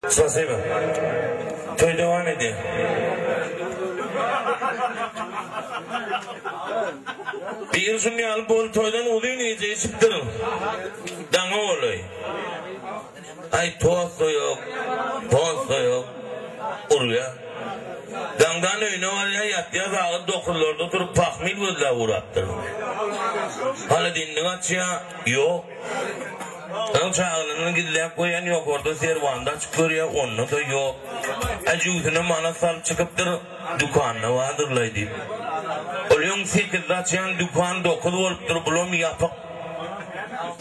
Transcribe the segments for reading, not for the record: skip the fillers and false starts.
Spasiba. Toý dowam edýär. Biri şuny ýaly bol toýdan uzyn gije içipdir. Daňa golaý. Aý tost-da ýok, post-da ýok. Urýar. Daňdan öýüne barýar, ýatýar, sagat dokuzlarda turup pahmil gözläp ugrapdyr. Holodilnik açýar, ýok. Öň çagalygyny gizläp goýan ýokarda serwanda açyp görýär, onda-da ýok. Ä jübüsine manat salyp çykypdyr, dükanda bardyrlaý diýip. Ol öň sekizde açýan dükan dokuz bolupdyr, bulam ýapyk.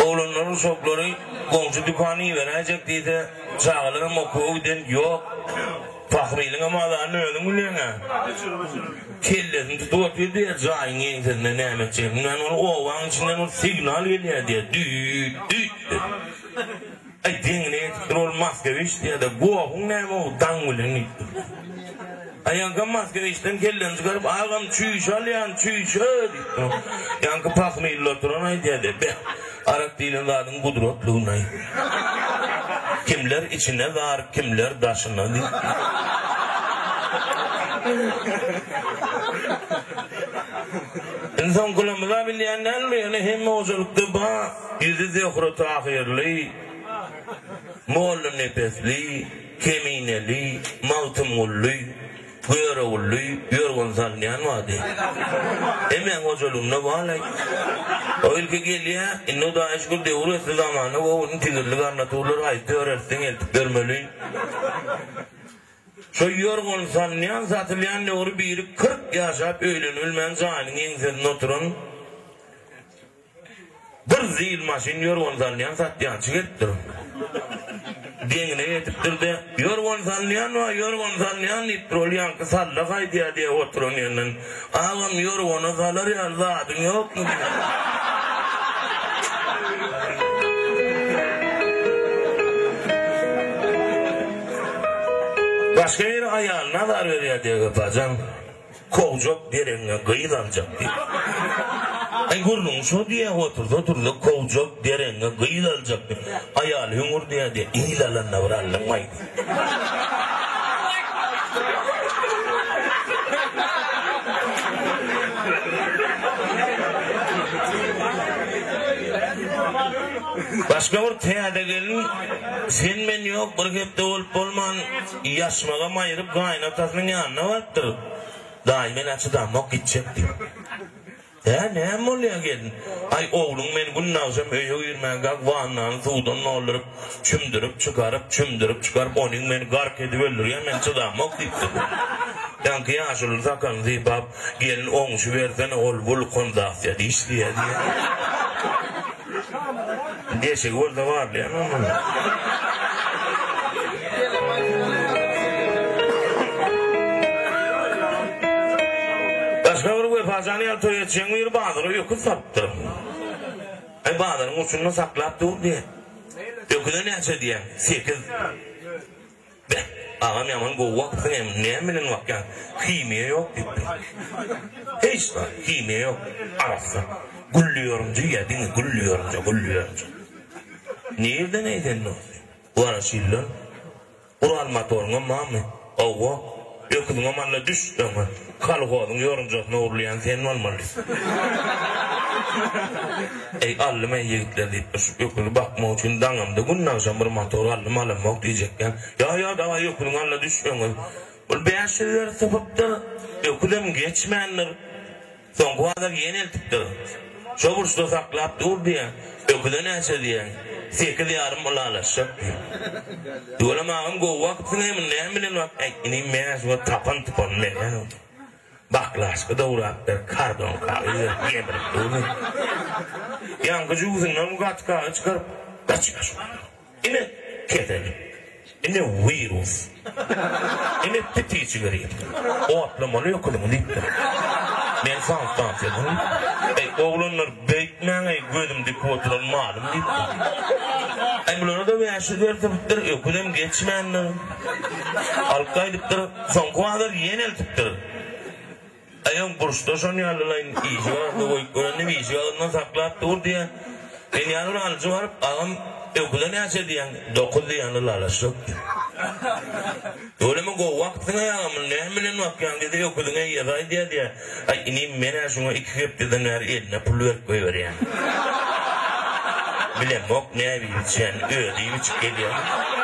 Oglanlar uşaklary goňşy dükana iberäýjek diýse, çagalaram okuwa giden ýok. Pahrynyňam azanyny özüň bilýäň-ä. Kellesini tutup otyr diýýär, jaýyň ýeňsesinde näme etjegini bilmän, ol obaň içinden bir signal gelýär diýýär, düýt, düýt diýip. Aý, deňine ýetipdir, ol Moskwiç diýýär-de, gohuň näme-ow, daň bilen diýipdir. Aý, ýaňkam Moskwiçden kellesini çykaryp, agam, çüýşe alýan, çüýşe diýipdir. Ýaňky pahmylly oturan aýdýar-da, beh, arak diýlen zadyň gudratlygyny-aý. Kimler içine zar, kimler daşyna diýip. Indi soňkularymyz-a bilýän däldir, ýöne hemme hojalykda bar. Ýüzi Zöhre Tahyrly, Mollanepesli, Kemineli, Magtymgully. Görogully ýorgan salynýan bardy. Hemmäň hojalygynda bar-laý. O ilki gelýä, indi Hudaýa şükür döwür ösdi, zamana gowy, indi tigirli garnaturlar haýsy dörertseň eltip bermeli. Şo ýorgan salynýan, satylýan döwri biri 40 ýaşap öýlenibilmän jaýynyň ýeňsesinde oturan Bir zil maşyn ýorgan salynýan satýançy gelipdir. Deňine ýetipdir-de, Ýorgan salynýan bar, ýorgan salynýan diýipdir. Ol ýaňky sallak aýdýar diýýär oturan ýerinden. Agam, ýorgana salar ýaly zadyň ýokmy diýýär. Başga biri aýalyna azar berýär diýýär Wepajan. Kowjak deregiňe gyz aljak diýip. Aý gürrüň şo diýýä otursa otursa kowjak deregiňe gyz aljak diýip. Aýaly hüňürdýä diýýä il alanda bir aldyňmaý diýip. Başga bir täze gelin sen men ýok bir hepde bolup bolman ýaşmagam aýryp gaýynatasynyň ýanyna barypdyr. Daýy men-ä çydamok gitjek diýip. Hä näme bolýa gelin? Aý ogluň meni günde agşam öýe girmänkäk wannany suwdan dolduryp, çümdürip çykaryp, çümdürip çykaryp onyň meni gark edip öldürýä men çydamok diýipdir. Ýaňky ýaşuly sakalyny sypap, gelin oňuşybersene ol wulkanzasiýada işleýä diýýä. Deşigi bolsa barlaýan bolmaly. Başga bir Wepajan ýaly toý etjegiň biri bazara öküz salypdyr. Aý bazaryň uçunda saklap dur diýýär. Öküze näçe diýýär? Sekiz. Beh, agam ýaman gowy bakdyň em, näme bilen bakýaň? Himiýa ýok diýipdir. Hiç zat, himiýa ýok, arassa. Gülli ýorunja iýýär, diňe gülli ýorunja, gülli ýorunja. Nirden eý sen dosty? Waraşilden. Ural motoryňam barmy? Hawa. Öküziňem al-da düş öňe. Kolhozyň ýorunjasyna urulýan sen bolmaly. Eý, aldym-eý ýigitler diýipdir, şu öküzi bakmak üçin daňamda gün-agşam bir motor aldym, alamok diýjekkäm. Ýa, ýa, dawaý öküziňi al-da düş öňe. Ol 500 berip sypypdyr, öküzem geçmändir. Soňky bazar ýene eltipdir. Şo burçda saklap dur diýýär. Öküze näçe diýýär. Sekiz ýarym ylalaşjak diýýär. Tüweleme agam gowy bakypsyň-eý muny näme bilen bak, äý inim men-ä şuňa tapan-tupanyny berýän. Baklaşka dograpdyr, kardon kagyz berip gemirip dur. Ýaňky jübüsinden gaty kagyz çykaryp, gaçýar şu. Ine kesel. Ine wirus. Ine ptiçi grip. Otlamaly öküziňi diýipdir. Men sanstansiýadan. Eý, oglanlar beýtmäň-eý, gözüm dikip oturan malym diýipdir. Eý, bulara-da 500 berdiripdir, öküzem geçmändir. Alyp gaýdypdyr. Soňky bazar ýene eltipdir. Aý öň burçda şon ýalylaýyn işik agzynda goýup görendim, işik agzyndan saklap dur diýýä. Men ýaly bir alyjy baryp, agam öküze näçe diýýäň? Dokuz diýýän ylalaşjak diýýä. Tüweleme gowy bakypsyň aýaga, muny näme bilen bakýaň diýse, öküziň eýesi aýdýar diýýär, Aý, inim, men-ä şuňa iki hepdeden bäri eline pul berip goýberýän. Bilemok, näme iýip-içýänini, özi iýip-içip gelýär.